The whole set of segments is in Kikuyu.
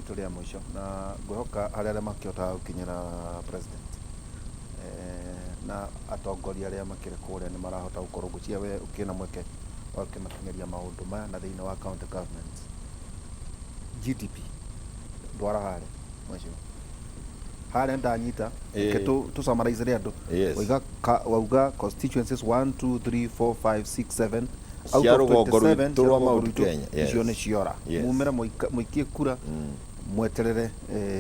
Ritũ rĩa mũico, na ngwĩhoka harĩ arĩa makĩhotaga gũkinyĩra president na atongoria arĩa makĩrĩ kũrĩa nĩ marahota gũkorwo, ngwĩciria we ũkĩrĩ na mweke wa gũkĩmakinyĩria maũndũ maya na thĩinĩ wa county government. GDP ndwara harĩa mheshimiwa, harĩa ndanyita. Reke tũ summarize andũ. Wauga constituencies 1 2 3 4 5 6 7 out Cia of rũgongo 27 rwitũ cia rwa rũgongo Mount rwitũ, Kenya, yes. Icio nĩ ciora. Mumĩre mũikie kura, mweterere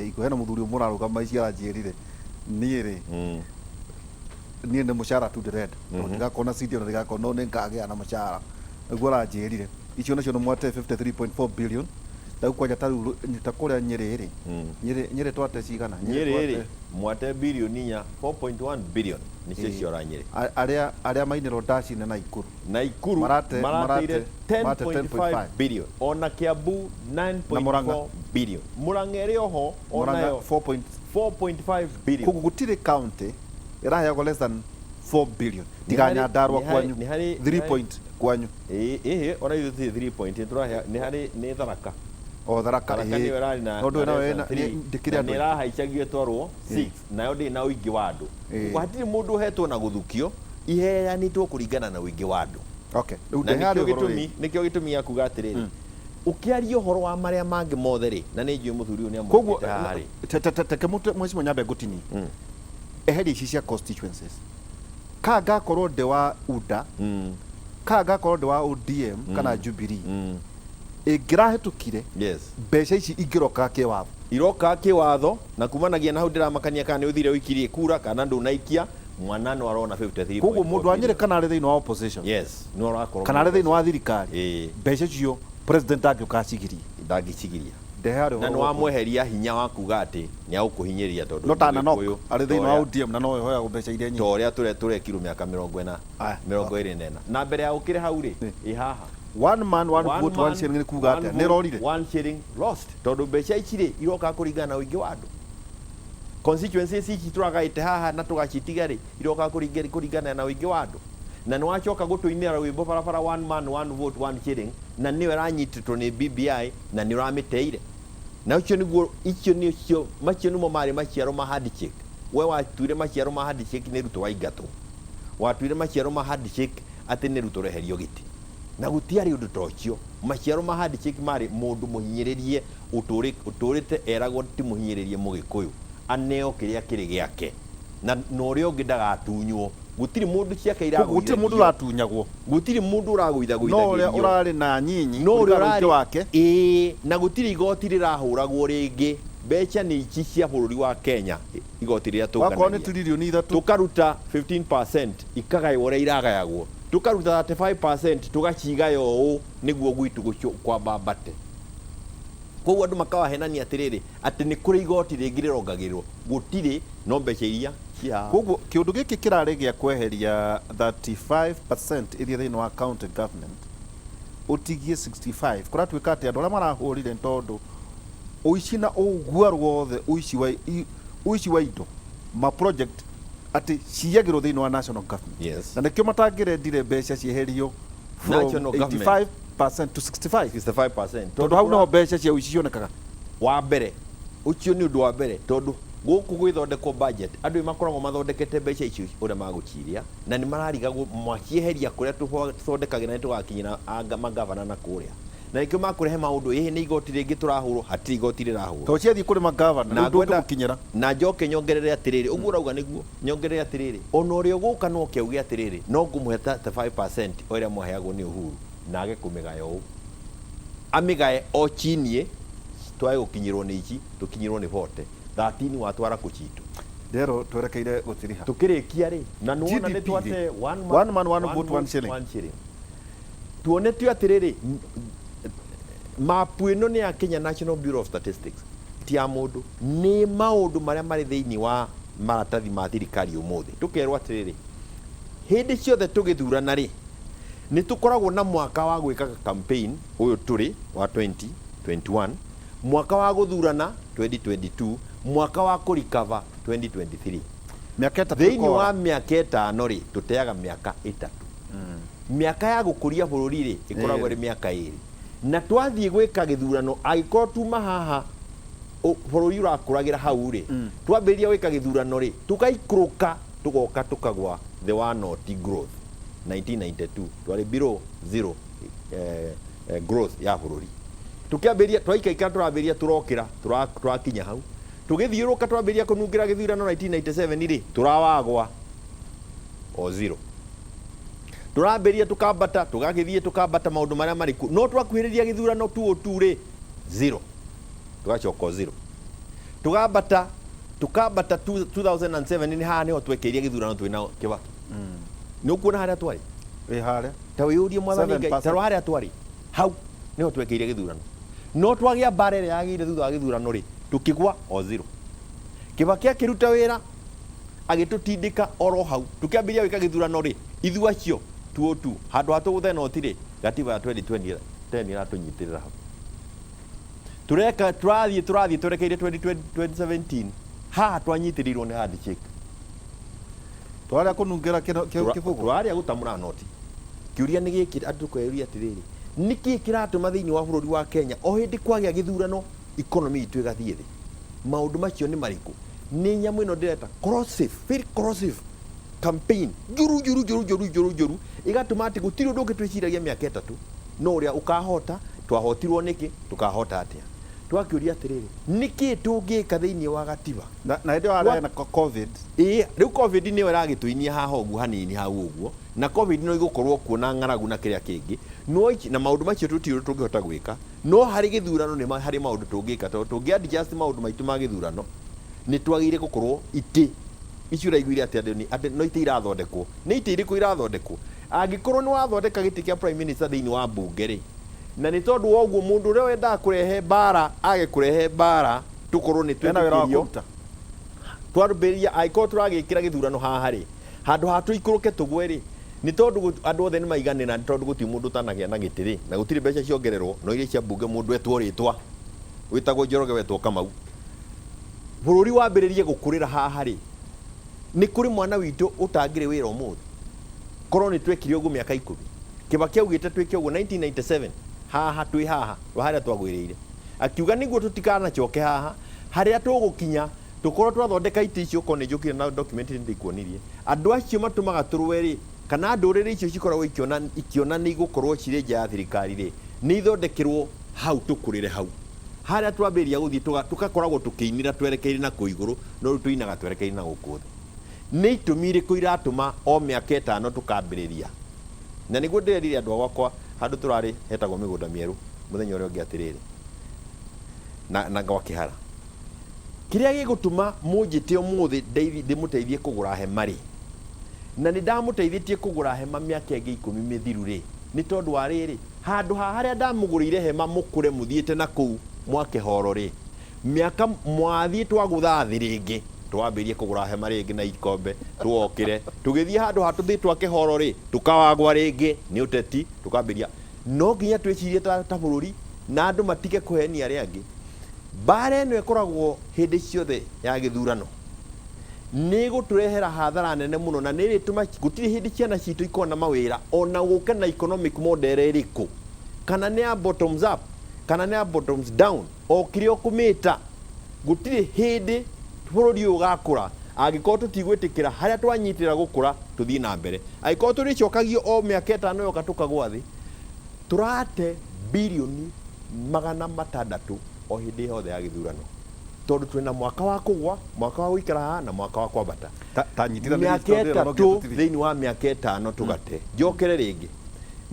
iko hena mũthuri ũmwe ũrarũgama ici aranjĩrire niĩ rĩ, niĩ nĩ mũcara tu ndĩrenda, tondũ ndigakorwo na citi ona ndigakorwo, no nĩ ngagĩa na mũcara, nĩguo aranjĩrire. Icio nacio nĩ mwate 53.4 billion. Rĩu kwanja ta rĩu ta kũrĩa Nyĩrĩ rĩ, Nyĩrĩ twate cigana? Nyĩrĩ rĩ, mwate birioni inya, 4.1 billion nĩcio ciora Nyĩrĩ. Arĩa mainĩrwo Ndacine na Ikuru? Naikuru Marate marateire marate 10.5 10.5 billion, ona Kiambu Na Murang'a. 9.4 billion. Murang'a ĩrĩ oho. Murang'a onayo 4 point 4.5 billion. Koguo gũtirĩ county ĩraheagwo less than 4 billion tiga Nyandarua kwanyu 3 point kwanyu. Ĩĩ, ona ithuĩ tũtirĩ 3 point tũrahe, nĩ harĩ nĩ Tharaka. O Tharaka. Tharaka nĩyo ĩrarĩ na No ndũĩ na nayo less than three, ndĩkĩrĩ na andũ nĩ aingĩ. ĩrahaicagio ĩtwarwo 6, nayo ndĩrĩ na ũingĩ wa andũ. Koguo hatirĩ mũndũ ũhetwo na gũthukio, iheanĩtwo kũringana na ũingĩ wa andũ. Okay, rĩu Na ndehe harĩ nĩkĩo ũhoro gĩtũmi wĩgiĩ nĩkĩo gĩtũmi gĩa kuga atĩrĩrĩ, ũkĩaria ũhoro wa marĩa mangĩ mothe rĩ, na nĩ njũĩ mũthuri ũyũ nĩ Koguo amũkĩte haha rĩ. Teke mheshimiwa, nyambe ngũtinie. Eheria ici cia constituencies, ka ngakorwo ndĩ wa UDA, ka ngakorwo ndĩ wa ODM kana Jubilee, ĩngĩrahĩtũkire, mbeca ici ingĩrokaga kĩwatho. Iroka kĩwatho, na kumanagia na hau ndĩramakania kana nĩ ũthire ũikirie kura kana ndũnaikia, mwana no arona 53. Koguo mũndũ wa Nyĩrĩ, kana arĩ thĩinĩ wa opposition yes, no arakorwo kana arĩ thĩinĩ wa thirikari, mbeca icio president angĩũka acigirie? Ndangĩcigiria. Ndehe harĩ Na ũhoro nĩ wa wamweheria hinya wa kuga atĩ nĩ agũkũhinyĩrĩria tondũ no ta Nanok Mũgĩkũyũ, arĩ thĩinĩ wa ODM na no ĩhoyagwo mbeca iria ta nyingĩ. Ũrĩa tũrekirwo mĩaka 40, Aya, 24 na mbere ya ũkĩrĩ hau rĩ, ĩ haha. One man, one vote, one shilling nĩ kuga One atĩa? Nĩ vote, ĩrorire. one shilling lost, tondũ mbeca ici rĩ, iroka kũringana na ũingĩ wa andũ. Constituencies ici tũragaĩte haha na tũgacitiga rĩ, iroka kũringana na ũingĩ wa andũ, na nĩ wacoka gũtũinĩra rwĩmbo barabara, one man, one vote, one shilling, na nĩyo ĩranyitĩtwo nĩ BBI na nĩ ũramĩteire. Na ũcio nĩguo, icio nĩcio, macio nĩmo marĩ maciaro ma handshake. We watuire maciaro ma handshake nĩ Ruto waingatwo, watuire maciaro ma handshake atĩ nĩ Ruto ũreherio gĩtĩ, na gũtiarĩ ũndũ ta ũcio. Maciaro ma handshake marĩ mũndũ mũhinyĩrĩrie ũtũrĩte eragwo ti mũhinyĩrĩrie Mũgĩkũyũ aneo kĩrĩa kĩrĩ gĩake, na ũrĩa ũngĩ ndagatunywo. Gũtirĩ mũndũ ciake Koguo gũtirĩ mũndũ iragũithagio. Ũratunyagwo. Gũtirĩ mũndũ No ũrĩa ũragũithagũithagĩrio. Ũrarĩ na nyinyi No ũrĩa kũringana na ũingĩ ũrarĩ wake. Ĩĩ, na gũtirĩ igoti rĩrahũragwo rĩngĩ. Mbeca nĩ ici cia bũrũri wa Kenya, igoti rĩrĩa Wakorwo nĩ tũnganagia 3 tiririoni. Tũkaruta 15% ikagaywo ũrĩa iragayagwo, tũkaruta 35% tũgacigaya ũũ nĩguo gwitũ kwambambate. Koguo andũ makawahenania atĩrĩrĩ, atĩ nĩ kũrĩ igoti rĩngĩ rĩrongagĩrĩrwo, gũtirĩ, no mbeca iria ci haha. Koguo kĩũndũ gĩkĩ kĩrarĩ gĩa kweheria 35% ĩthiĩ thĩinĩ wa county government, ũtigie 65, kũratuĩka atĩ andũ arĩa marahũrire nĩ tondũ ũici na ũguaru wothe, ũici wa indo, ma project atĩ ciyagĩrwo thĩinĩ wa national government. Na nĩkĩo matangĩrendire mbeca cieherio from National government. 85% to 65. 65%. Tondũ hau niho mbeca cia ũici cionekaga. Wa mbere, ũcio nĩ ũndũ wa mbere, tondũ gũkũ gwĩthondekwo budget, andũ nĩ makoragwo mathondekete mbeca icio ũrĩa magũciria, na nĩ mararigagwo macieheria kũrĩa tũthondekagĩra nĩ tũgakinyĩra magavana na kũrĩa, na nĩkĩo makũrehe maũndũ, ĩhĩ nĩ igoti rĩngĩ tũrahũrwo. Hatirĩ igoti rĩrahũrwo. Tondũ ciathiĩ kũrĩ magavana Na rĩu ngwenda ndũngĩmũkinyĩra. Na njoke nyongerere atĩrĩrĩ, ũguo ũrauga nĩguo, nyongerere atĩrĩrĩ, ona ũrĩa ũgũka no ke auge atĩrĩrĩ, no ngũmũhe 35% o ĩrĩa mwaheagwo nĩ Uhuru, na age kũmĩgaya ũũ, amĩgaye o chinie, twage gũkinyĩrwo nĩ ici, tũkinyĩrwo nĩ 40 13 watwara kũ citũ. Ndero twerekeire gũtiriha. Tũkĩrĩkia rĩ, na nĩwona nĩ GDP twate rĩ. One man, One man, one vote, one shilling. One shilling. Tuonetio atĩrĩrĩ, mapu ĩno nĩ ya Kenya National Bureau of Statistics, ti ya mũndũ, nĩ maũndũ marĩa marĩ thĩinĩ wa maratathi ma thirikari. Ũmũthĩ tũkerwo atĩrĩrĩ, hĩndĩ ciothe tũgĩthurana rĩ, nĩ tũkoragwo na mwaka wa gwĩka campaign, ũyũ tũrĩ wa 2021, mwaka wa gũthurana 2022, mwaka wa kũrecover 2023. Mĩaka 3 Thĩinĩ ĩkora. Wa mĩaka 5 rĩ, tũteaga mĩaka 3. Mĩaka ya gũkũria bũrũri rĩ, ĩkoragwo 2. Ĩrĩ mĩaka 2, na twathiĩ gwĩka gĩthurano, angĩkorwo tuma haha. Bũrũri ũrakũragĩra hau rĩ, twambĩrĩria gwĩka gĩthurano rĩ, tũgaikũrũka, tũgoka tũkagwa the one not growth. 1992 twarĩ below zero growth ya bũrũri. Tũkĩambĩrĩria, twaikaikara, tũrambĩrĩria, tũrokĩra, tũrakinya hau, tũgĩthiũrũka, twambĩrĩria kũnungĩra gĩthurano 1997 rĩ, tũrawagwa o zero. Tũrambĩrĩria, tũkambata, tũgagĩthiĩ, tũkambata, maũndũ marĩa marĩ kuo, no twakuhĩrĩria gĩthurano 202 rĩ, zero, tũgacoka o zero, tũgambata, tũkambata. 2007 nĩ haha nĩho twekĩirie gĩthurano twĩna Kĩbaki. Nĩ ũkuona harĩa twarĩ? Ĩ harĩa. Ta wĩyũrie, Mwathani Ngai. 7%. Ta rora harĩa twarĩ, hau nĩho twekĩire gĩthurano, no twagĩa mbara ĩrĩa yagĩire thutha wa gĩthurano rĩ, tũkĩgwa o zero. Kĩbaki akĩruta wĩra, agĩtũtindĩka oro hau. Tũkĩambĩrĩria gwĩka gĩthurano rĩ, ithuĩ acio 202, handũ ha tũgũthe noti rĩ, gatiba ya 2020 10 ĩratũnyitĩrĩra hau. Tureka turathiĩ, tũrathiĩ twerekeire 2020 2017, haha twanyitĩrĩirwo nĩ handshake. Twarĩa kũnungĩra kĩbũgũ. Tũrarĩa gũtamũra noti. Kĩũria nĩ gĩkĩ andũ tũkeyũria atĩrĩrĩ, nĩkĩ kĩratũma thĩinĩ wa bũrũri wa Kenya o hĩndĩ kwagĩa gĩthurano economy itũ ĩgathiĩ thĩ? Maũndũ macio nĩ marĩkũ? Nĩ nyamũ ĩno ndĩreta corrosive, very corrosive campaign, njũru njũru njũru njũru njũru njũru, ĩgatũma atĩ gũtirĩ ũndũ ũngĩ twĩciragia mĩaka 3 no ũrĩa ũkahota. Twahotirwo nĩkĩ? Tũkahota atĩa? Twakĩũria atĩrĩrĩ, nĩkĩ tũngĩka thĩinĩ wa gatiba? Na hĩndĩ ĩyo harĩ na COVID. Ĩĩ, rĩu COVID nĩyo ĩragĩtũinia haha ũguo hanini hau ũguo, na COVID no ĩgũkorwo kuo na ng'aragu na kĩrĩa kĩngĩ, no ici na maũndũ macio tũtirĩ ũndũ tũngĩhota gwĩka. No harĩ gĩthurano nĩ harĩ maũndũ tũngĩka, tondũ tũngĩ adjust maũndũ maitũ ma gĩthurano, nĩ twagĩrĩire gũkorwo itĩ icio ũraiguire atĩ andũ no itĩ irathondekwo. Nĩ itĩ irĩkũ irathondekwo? Angĩkorwo nĩ wathondeka gĩtĩ kĩa prime minister thĩinĩ wa mbunge rĩ, na nĩ tondũ wa ũguo mũndũ ũrĩa wendaga kũrehe mbara age kũrehe mbara, tũkorwo nĩ Ena wĩra wa twetĩkĩrio kũruta. Twambĩrĩria, angĩkorwo tũragĩkĩra gĩthurano haha rĩ, handũ ha tũikũrũke tũgwe rĩ, nĩ tondũ andũ othe nĩ maiganĩra, nĩ tondũ gũtirĩ mũndũ ũtanagĩa na gĩtĩ rĩ, na gũtirĩ mbeca ciongererwo, no iria cia mbunge mũndũ etwo rĩtwa, wĩtagwo Njoroge, wetwo Kamau, bũrũri wambĩrĩrie gũkũrĩra haha rĩ, nĩ kũrĩ mwana witũ ũtangĩrĩ wĩra ũmũthĩ korwo nĩ twekire ũguo mĩaka 10. Kĩbaki augĩte twĩke ũguo 1997, haha twĩ haha harĩa twagwĩrĩire, akiuga nĩguo tũtikanacoke haha harĩa tũgũkinya, tũkorwo twathondeka itĩ icio. Okorwo nĩ njũkire na document nĩ ndĩkuonirie, andũ acio matũmaga tũrũe rĩ, kana ndũrĩrĩ icio cikoragwo ikĩona nĩ igũkorwo cirĩ nja ya thirikari rĩ, nĩ ithondekerwo hau tũkũrĩre hau harĩa twambĩrĩria gũthiĩ, tũgakoragwo tũkĩinĩra twerekeire na kũu igũrũ, no rĩu tũinaga twerekeire na gũkũ thĩ. Nĩ itũmi irĩkũ iratũma o mĩaka 5 tũkambĩrĩria? Na nĩguo ndĩrerire andũ a gwakwa handũ tũrarĩ hetagwo Mĩgũnda Mĩerũ mũthenya ũrĩa ũngĩ atĩrĩrĩ, na gwa Kĩhara, kĩrĩa gĩgũtũma mũnjĩte ũmũthĩ ndĩmũteithie kũgũra hema rĩ, na nĩ ndamũteithĩtie kũgũra hema mĩaka ĩngĩ 10 mĩthiru rĩ, nĩ tondũ wa rĩrĩ, handũ ha harĩa ndamũgũrĩire hema mũkũre mũthiĩte na kũu mwake horo rĩ, mĩaka mwathiĩ twagũtha thĩ rĩngĩ, twambĩrĩrie kũgũra hema rĩngĩ na ikombe, tuokĩre tũgĩthiĩ handũ ha tũthiĩ twake horo rĩ, tũkawagwa rĩngĩ nĩ ũteti. Tũkambĩrĩria, no nginya twĩcirie ta bũrũri na andũ matige kũhenia arĩa angĩ. Mbara ĩno ĩkoragwo hĩndĩ ciothe ya gĩthurano nĩ ĩgũtũrehera hathara nene mũno, na nĩ ĩrĩtũma gũtirĩ hĩndĩ ciana citũ ikona mawĩra, ona gũke na economic model ĩrĩkũ, kana nĩ ya bottoms up, kana nĩ ya bottoms down, o kĩrĩa ũkũmĩta, gũtirĩ hĩndĩ bũrũri ũyũ ũgakũra angĩkorwo tũtigwĩtĩkĩra harĩa twanyitĩra gũkũra tũthiĩ na mbere. Angĩkorwo tũrĩcokagio o mĩaka 5 yoka tũkagwa thĩ, tũrate birioni 600 o hĩndĩ yothe ya gĩthurano, tondũ twĩna mwaka wa kũgwa, mwaka wa gũikara haha na mwaka wa kwambata. Ta nyitithania Mĩaka tondũ ĩno no nginya 3 tũtirike. Thĩinĩ wa mĩaka 5 tũgate, njokere rĩngĩ,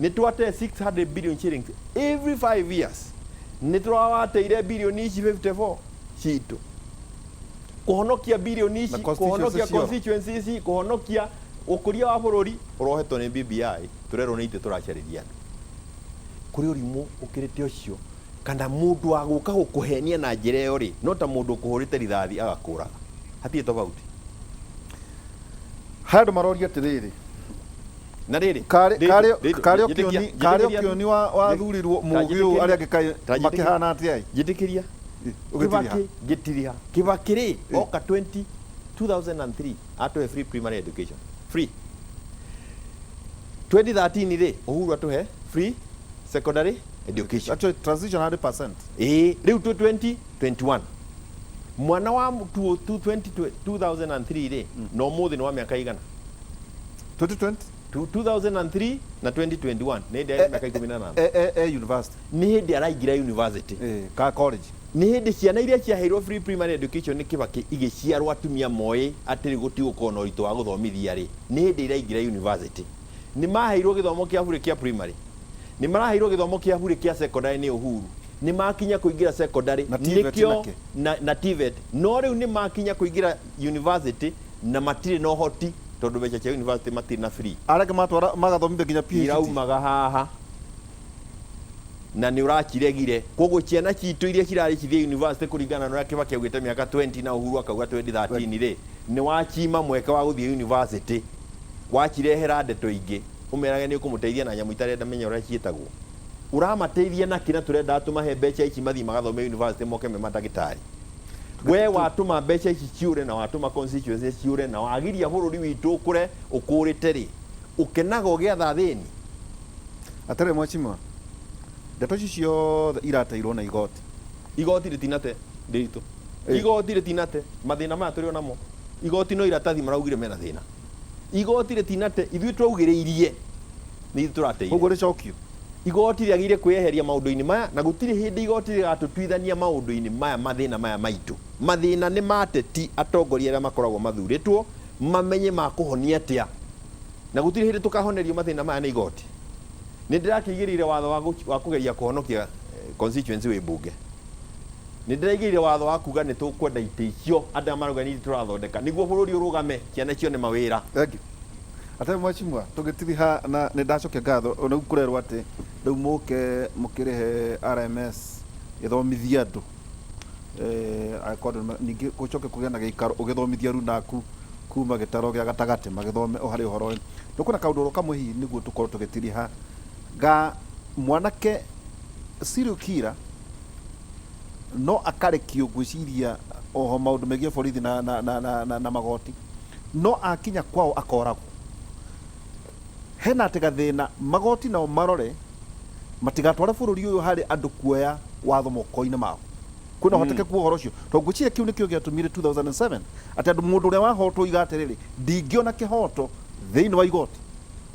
nĩ twate 600 billion shillings every 5 years. Nĩ tũrawateire birioni ici 54 citũ kũhonokia birioni ici Na constituency kũhonokia ciora. Constituency ici, kũhonokia ũkũria wa bũrũri ũrohetwo nĩ BBI, tũrerwo nĩ itĩ tũracarĩria andũ. Kũrĩ ũrimũ ũkĩrĩte ũcio, kana mũndũ wa gũka gũkũhenia na njĩra ĩyo rĩ, no ta mũndũ ũkũhũrĩte rithathi agakũraga, hatirĩ tofauti. Harĩ andũ maroria atĩrĩrĩ, Na rĩrĩ karĩ Ũkĩoni, karĩ Ũkĩoni wathurirwo mũgĩ ũyũ, arĩa angĩ kaĩ makĩhana atĩa ĩ? Njĩtĩkĩria. Ũgĩtiriha. Kibaki ngĩtiriha. Kibaki rĩ, oka 20 2003 atũhe free primary education, free. 2013 rĩ, Uhuru atũhe free secondary education. Actually, transition 100%. Ĩĩ, rĩu twĩ 2021. Mwana wa 2003 rĩ, na ũmũthĩ nĩ wa mĩaka igana? 2020. 2003 na 2021 nĩ hĩndĩ arĩ mĩaka 18. E university. Nĩ hĩndĩ araingĩra university. Ka college. Nĩ hĩndĩ ciana iria ciaheirwo free primary education nĩ Kibaki igĩciarwo atumia moĩ atĩ gũtigũkorwo na ũritũ wa gũthomithia rĩ, nĩ hĩndĩ iraingĩra university. Nĩ maheirwo gĩthomo kĩa bure kĩa primary, nĩ maraheirwo gĩthomo kĩa bure kĩa secondary nĩ Uhuru, nĩ makinya kũingĩra secondary. Na TVET. Nĩkĩo Nakĩ? Na TVET. No rĩu nĩ makinya kũingĩra university na matirĩ na ũhoti, tondũ mbeca cia university matirĩ na free. Arĩa angĩ matwara magathomithio nginya PhD. Iraumaga haha na nĩ ũrakiregire. Koguo ciana citũ iria cirarĩ cithiĩ university kũringana na ũrĩa Kibaki augĩte mĩaka 20 na Uhuru akauga 2013 rĩ, nĩ wachima mweke wa gũthiĩ university, wachirehera ndeto ingĩ ũmerage nĩ ũkũmũteithia na nyamũ itarenda menya ũrĩa ciĩtagwo. Ũramateithia nakĩ? Na tũrenda tũmahe mbeca ici mathiĩ magathome university, moke me mandagĩtarĩ. We watũma mbeca ici ciũre na watũma constituency ciũre na wagiria bũrũri witũ ũkũre ũkũrĩte rĩ, ũkenaga ũgĩatha thĩni? Atĩrĩ mheshimiwa, ndeto ici ciothe irateirwo na igoti. Igoti rĩtinate ndĩritũ. Igoti rĩtinate mathĩna maya tũrĩ onamo. Igoti no iratathi maraugire mena thĩna. Igoti rĩtinate, ithuĩ twaugĩrĩirie, nĩ ithuĩ tũrateire. Koguo rĩcokio. Igoti rĩagĩrĩire kwĩyeheria maũndũ-inĩ maya, na gũtirĩ hĩndĩ igoti rĩgatũtuithania maũndũ-inĩ maya. Mathĩna maya maitũ, mathĩna nĩ mateti, atongoria arĩa makoragwo mathurĩtwo mamenye makũhonia atĩa, na gũtirĩ hĩndĩ tũkahonerio mathĩna maya nĩ igoti. Nĩ ndĩrakĩigĩrĩire watho wa kũgeria kũhonokia constituency wĩ mbunge. Nĩ ndĩraigĩrĩire watho wa kuga nĩ tũkwenda itĩ icio andũ arĩa marauga nĩ ithuĩ tũrathondeka nĩguo bũrũri ũrũgame, ciana cione mawĩra. Thank you. Atĩ mheshimiwa, tũgĩtiriha na nĩ ndacokia ngatho, rĩu kũrerwo atĩ rĩu mũke mũkĩrĩhe RMS ĩthomithie andũ, angĩkorwo andũ ningĩ gũcoke kũgĩe na gĩikaro ũgĩthomithia runa aku kuma gĩtaro gĩa gatagatĩ magĩthome o harĩ ũhoro ũyũ. Nĩ kwĩna kaũndũ oro kamwe hihi nĩguo tũkorwo tũgĩtiriha ga mwanake serial killer no akarekio, ngwĩciria oho maũndũ megiĩ borithi na magoti, no akinya kwao akoragwo hena atĩ gathĩna. Magoti nao marore matigatware bũrũri ũyũ harĩ andũ kuoya watho moko-inĩ mao. Kwĩna ũhotekeku ũhoro ũcio, tondũ ngwĩciria kĩu nĩkĩo gĩatũmire 2007 atĩ andũ mũndũ ũrĩa wahotwo iga atĩrĩrĩ, ndingĩona kĩhoto thĩinĩ wa igoti,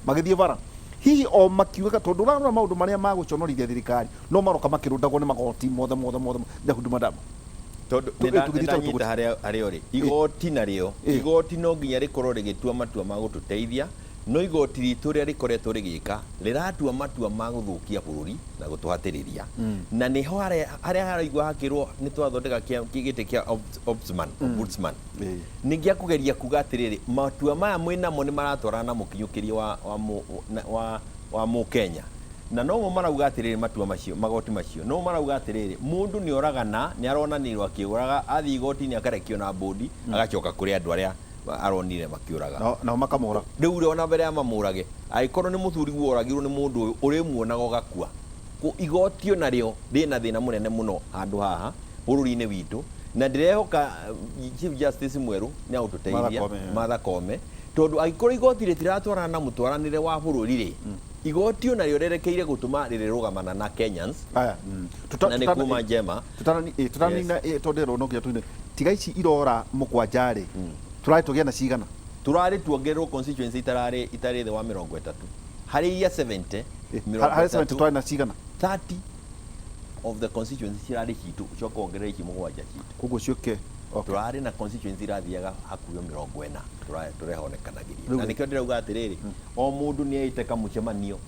magĩthiĩ bara hihi o makiugaga, tondũ ũrarora maũndũ marĩa magũconorithia thirikari no maroka makĩrũndagwo nĩ magoti mothe mothe mothe nyahudu madama. Tondũ tũgĩthiĩ tondũ nĩndanyita harĩa ũrĩ. Igoti narĩo, igoti no nginya rĩkorwo rĩgĩtua matua ma gũtũteithia, no igoti ritũ rĩrĩa rĩkoretwo rĩgĩka rĩratua matua ma gũthũkia bũrũri na gũtũhatĩrĩria, na nĩho harĩa haraigua hakĩrwo nĩ twathondeka gĩtĩ kĩa ombudsman nĩ gĩa kũgeria kuga atĩrĩrĩ, matua maya mwĩnamo nĩ maratwarana na mũkinyũkĩrie wa mũkenya, na nomo marauga atĩrĩrĩ, matua macio, magoti macio no marauga atĩrĩrĩ, mũndũ nĩ oragana, nĩ aronanĩirwo akĩũraga, athiĩ igoti-inĩ akarekio na mbũndi, agacoka kũrĩ andũ arĩa aronire makĩũraga. Nao makamũra. Rĩu rĩ, ona mbere ya mamũrage, angĩkorwo nĩ mũthuri woragirwo nĩ mũndũ ũyũ ũrĩmuonaga ũgakua. Igoti onarĩo rĩna thĩna mũnene mũno handũ haha bũrũri-inĩ witũ, na ndĩrehoka Chief Justice mwerũ nĩ agũtũteithia. Martha Koome, yeah. Martha Koome, tondũ angĩkorwo igoti rĩtiratwarana na mũtwaranĩre wa bũrũri rĩ, igoti onarĩo rĩrekeire gũtũma rĩrĩrũgamana na Kenyans. Aya. Na nĩ kuma njema. Tũtananina, tondũ ĩrwo no nginya tũine tiga ici irora mũgwanja rĩ, tũrarĩ tũgĩe na cigana? Turarĩ tuongererwo constituency itararĩ itarĩ thĩ wa 30 harĩ iria 70. Mĩrongo Harĩ 70. ĩtatũ. Twarĩ na cigana? 30 of the constituency cirarĩ citũ, ũcoka wongerere ici mũgwanja citũ. Koguo ciũke, okay. Tũrarĩ na constituency irathiaga hakuhĩ 40 tũrehonekanagĩria. Rĩu Na nĩkĩo ndĩrauga atĩrĩrĩ, o mũndũ nĩ aite kamũcemanio,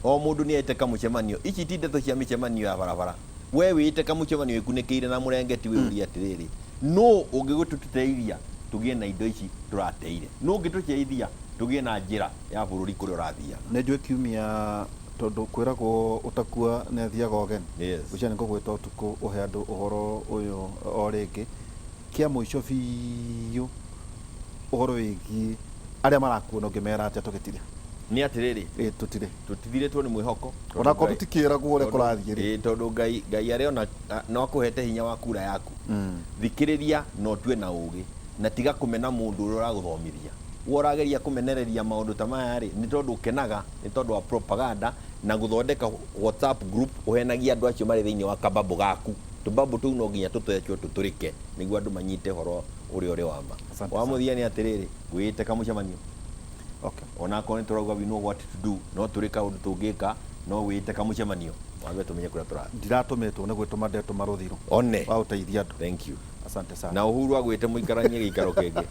o mũndũ nĩ aite kamũcemanio. Ici ti ndeto cia mĩcemanio ya barabara. We wĩte kamũcemanio wĩkunĩkĩire na mũrengeti, wĩũrie atĩrĩrĩ, nũ ũngĩgũtũteithia tũgĩe na indo ici tũrateire? Nũ ũngĩtũteithia tũgĩe na njĩra ya bũrũri kũrĩa ũrathiaga? Nĩ njũĩ kiumia, tondũ kwĩragwo ũtakua nĩ athiaga ũgeni. Ngwĩciria nĩ ngũgwĩta ũtukũ ũhe andũ ũhoro ũyũ o rĩngĩ kĩa mũico biũ, ũhoro wĩgiĩ arĩa marakuona, ũngĩmera atĩa tũgĩtire? Nĩ atĩrĩrĩ, Ĩ, tũtire. Tũtithirĩtwo nĩ mwĩhoko. Onakorwo tũtikĩragwo ũrĩa kũrathiĩ rĩ. Ĩ, tondũ Ngai arĩ ona no akũhete hinya wa kura yaku. Thikĩrĩria na ũtue na ũgĩ, na tiga kũmena mũndũ ũrĩa ũragũthomithia. We ũrageria kũmenereria maũndũ ta maya rĩ, nĩ tondũ ũkenaga nĩ tondũ wa propaganda na gũthondeka WhatsApp group ũhenagia andũ acio marĩ thĩinĩ wa kababo gaku. Tũbubble tũu no nginya tũthecwo tũtũrĩke nĩguo andũ manyite ũhoro ũrĩa ũrĩ wa ma. Asante Wa sana. mũthia nĩ atĩrĩrĩ, ngwĩte kamũcemanio. Onakorwo nĩ tũrauga we know what to do, no tũrĩ kaũndũ tũngĩka, no wĩte kamũcemanio wambe tũmenye kũrĩa tũrathiĩ. Ndiratũmĩtwo nĩ gwĩtũma ndetũma rũthiru One. wa gũteithia andũ. Thank you. Asante sana. Na Uhuru agwĩte mũikaranie gĩikaro kĩngĩ.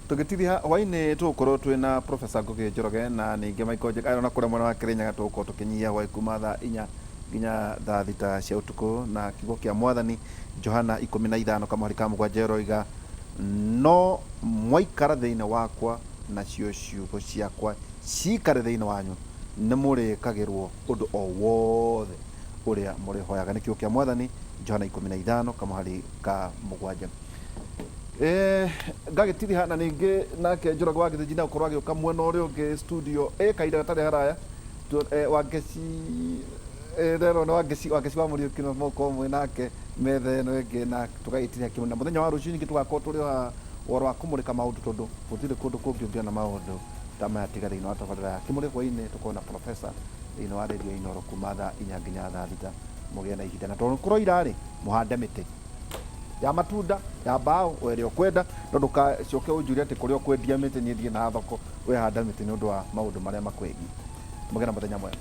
Tũgĩtiriha hwainĩ tũgũkorwo twĩna Professor Ngugi Njoroge na ningĩ Michael Njega na kũrĩa mwena wa Kĩrĩnyaga tũgũkorwo tũkĩnyihia hwaĩ kuma thaa 4 nginya thaa 6 cia ũtukũ. Na kiugo kĩa Mwathani Johana 15 kamũhari ka 7 ĩroiga, no mwaikara thĩinĩ wakwa nacio ciugo ciakwa ciikare thĩinĩ wanyu, nĩ mũrĩkagĩrwo ũndũ o wothe ũrĩa mũrĩhoyaga. Nĩ kiugo kĩa Mwathani Johana 15 kamũhari ka 7. Ngagĩtiriha na ningĩ nake Njoroge wa Gĩthĩnji na gũkorwo agĩũka mwena ũrĩa ũngĩ studio kahinda gatarĩ haraya. Wangeci rero nĩ Wangeci, Wangeci wa Mũriũki no mũkorwo mwĩ nake metha ĩno ĩngĩ, na tũgagĩtiria kĩmwe. Na mũthenya wa rũciũ ningĩ tũgakorwo tũrĩ haha ũhoro wa kũmũrĩka maũndũ, tondũ gũtirĩ kũndũ kũngĩ ũngĩona maũndũ ta maya tiga thĩinĩ wa tabarĩra ya Kĩmũrĩ. Hwainĩ tũkorwo na Professor thĩinĩ wa Radio Inooro kuma thaa 4 nginya thaa 6. Mũgĩe na ihinda, na tondũ kũroira rĩ, mũhande mĩtĩ ya matunda, ya mbaũ, o ĩrĩa ũkwenda, no ndũgacoke ũnjũrie atĩ kũrĩa ũkwendia mĩtĩ niĩ thiĩ na thoko. We handa mĩtĩ nĩ ũndũ wa maũndũ marĩa makwĩgiĩ. Mũgĩe na mũthenya mwega.